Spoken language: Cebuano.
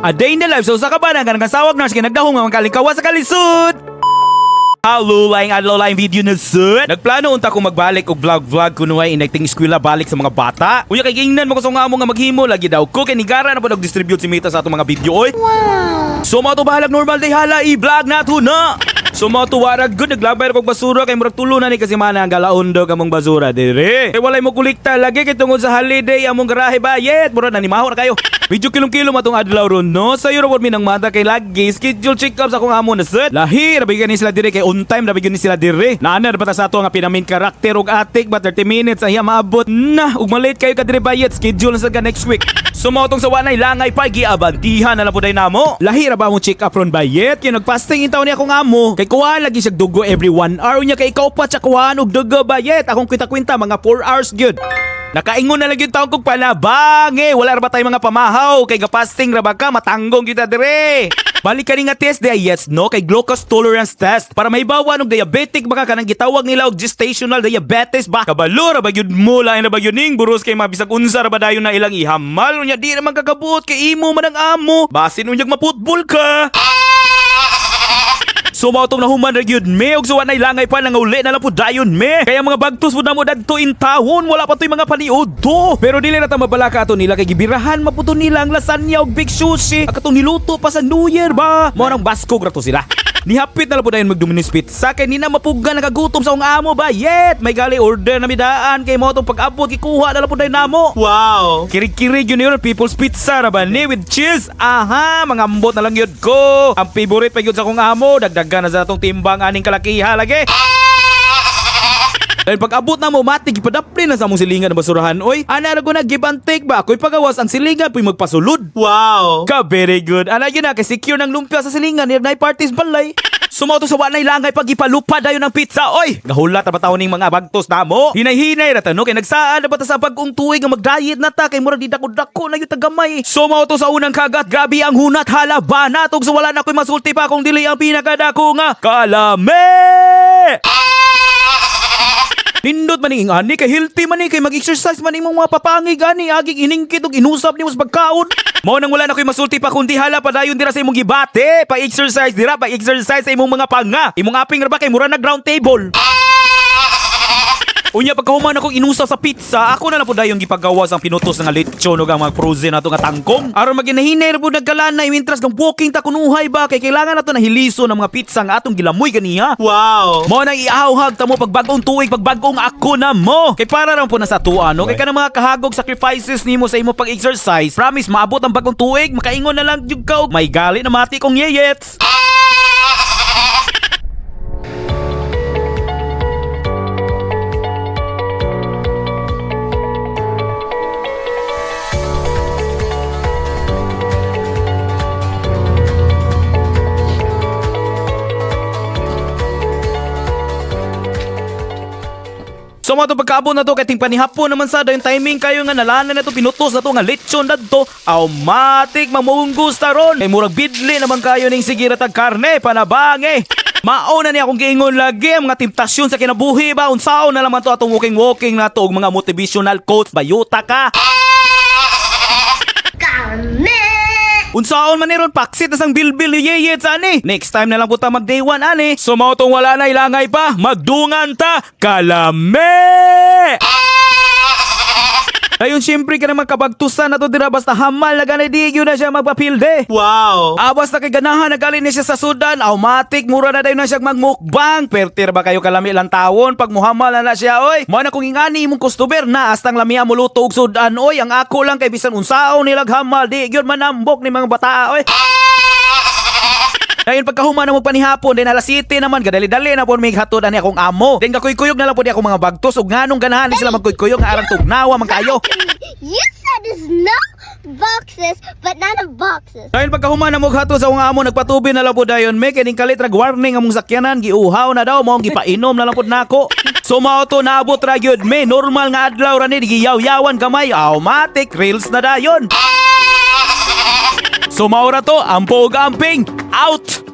A day in the life sa usa ka bana nga nagasawag nurse kay nagdahong nga makalingkawa sa kalisod. Hello, laing adlaw, laing video na sud. Nagplano unta ko magbalik og vlog vlog kunuhay inagting eskwela balik sa mga bata. Unya kay giingnan mo ko sa nga amo nga maghimo lagi daw ko kay nigara na pod og distribute si Mita sa atong mga video oy. So mao to, bahalag normal day, hala i-vlog na to na. So mao to, warag good naglabay ra kog basura kay murag tulo na ni kasi mana ang galaon daw kamong basura dire. Kay walay mo kolekta lagi kay tungod sa holiday among garahe bayet. Murag nanimaho ra kayo. Medyo kilong-kilo matong adlaw ron no. Sayo ra mi ng mata kay lagi schedule check up sa akong amo na set. Lahi ra ni sila dire kay on time ra ni sila dire. Naana ra pa ta sa ato nga pinamin karakter og atik ba 30 minutes ay maabot na ug malate kayo ka dire bayet, schedule na sa ka next week. So mao tong sa wanay langay pa giabantihan na lang po day namo. Lahi ra ba mo check up ron bayet kay nagfasting in taon ni akong amo. Kay kuha lagi siya dugo every 1 hour unya kay ikaw pa siya kuhaan og dugo bayet. Akong kwenta-kwenta mga 4 hours gyud. Nakaingon na lang yung taong kong panabang eh. Wala ra ba tayo mga pamahaw? Kay gapasting ra ba ka? Matanggong kita dire. Balik ka nga test di yes no kay glucose tolerance test para mahibawan og diabetic baka kanang gitawag nila og gestational diabetes ba. Kabalo ra ba gyud mo, lain ra ba gyud ning buros kay mabisag unsa ra ba dayon na ilang ihamal unya di ra man kakabuot kay imo man ang amo. Basin unyag maputbol ka. So mao tong nahuman ra gyud me og suwa nay langay pa nanguli na lang pud dayon me. Kaya mga bagtos pud namo dadto in town, wala pa toy mga paniud to. Pero dili na ta mabalaka ato nila kay gibirahan maputo nila ang lasagna og big sushi. Ang katong niluto pa sa New Year ba. Mao nang baskog ra to sila. Nihapit na lang po dayon mag Domino's Pizza kay ni na mapuga nakagutom sa akong amo ba. Yet may gali order na midaan kay mo tong pag-abot gikuha na lang po dayon namo. Wow! Kirig-kirig yun yun, People's Pizza ra ba ni with cheese? Aha, mga ambot na lang yun ko. Ang favorite pa yun sa akong amo, dagdagan na sa atong timbang aning kalakiha lagi. Dahil pag abot na mo, mati, gipadapli na sa among silingan ng basurahan, oy. Ana ra ko na give and take ba? Ako'y pagawas ang silingan, puy magpasulod. Wow! Ka, very good. Ana yun na, kay secure ng lumpia sa silingan, nir na parties balay. Sumaw to sa wanay langay pag ipalupa dayon ng pizza, oy! Gahulat na ba taon ning mga bagtos na mo? Hinay-hinay ra ta, no? Kay nagsaad na ba ta sa bagong tuig nga mag-diet na ta, kay murag di dako-dako na yung tagamay. Sumaw to sa unang kagat, grabe ang hunat, halaba na tug so wala na ko'y masulti pa kung dili ang pinakadako nga kalame! Nindot man ning ani kay healthy man ni kay mag-exercise man imong mga papangig ani aging iningkit ug inusab nimo sa pagkaon. Mao nang wala na ko'y masulti pa kundi hala padayon dira sa imong gibate, pa-exercise dira, pa-exercise sa imong mga panga. Imong aping ra ba kay mura nag round table. Unya pagkahuman akong inusa sa pizza, ako na lang po dayong gipagawas ang pinutos nga lechon ug ang mga frozen nato nga tangkong. Aron maginahinay ra pud nagkalanay mintras kang walking ta kunuhay ba kay kailangan nato na hiliso ng mga pizza nga atong gilamoy ganiha. Wow! Mo nang iahawhag ta mo pag bagong tuig, pag bagong ako na mo. Kay para ra po na sa tuwa no, kay kanang mga kahagog sacrifices nimo sa imo pag-exercise. Promise maabot ang bagong tuig, makaingon na lang jud ka og may gali na mati kong yeyets. So mga to pagkaabot na to kay ting panihapon naman sa dayon timing kayo nga nalana na to pinutos na to nga lechon dadto automatic mamunggus ta ron kay murag bidli naman kayo ning sige ra tag karne panabange. Mao na niya akong giingon lagi ang mga temptasyon sa kinabuhi ba unsaon na naman to atong walking walking na to og mga motivational quotes bayuta ka. Carne! Unsaon man ni ron paksit na sang bilbil ni Yeyet ani. Next time na lang po ta mag day one ani. So mao tong wala na ilangay pa, magdungan ta kalame. Ayun siyempre ka naman kabagtusan na to dira basta hamal na ganay di gyud na siya magpapilde. Wow! Ah, basta kay ganahan nagali ni siya sa Sudan, automatic mura na dayon na siya magmukbang. Pertir ba kayo kalami lang tawon pag muhamal na na siya oy. Mo na kung ingani imong customer na astang lamia mo luto og sudan oy. Ang ako lang kay bisan unsaon nilag hamal di gyud manambok ni mga bata oy. Dayon pagkahuman na mo panihapon, din alas 7 naman, gadali-dali na po may hatod ani akong amo. Then kakuy-kuyog na lang po di akong mga bagtos ug nganong ganahan ni sila magkuy-kuyog nga arang tugnawa man kayo. You said there's no boxes, but not a boxes. Dayon pagkahuman na mo hatod sa akong amo, nagpatubi na lang po dayon may kining kalit rag warning among sakyanan giuhaw na daw mao ang gipainom na lang pud nako. So mao to naabot ra gyud may normal nga adlaw ra ni giyaw-yawan gamay automatic rails na dayon. So mao ra to, ampo ug amping out.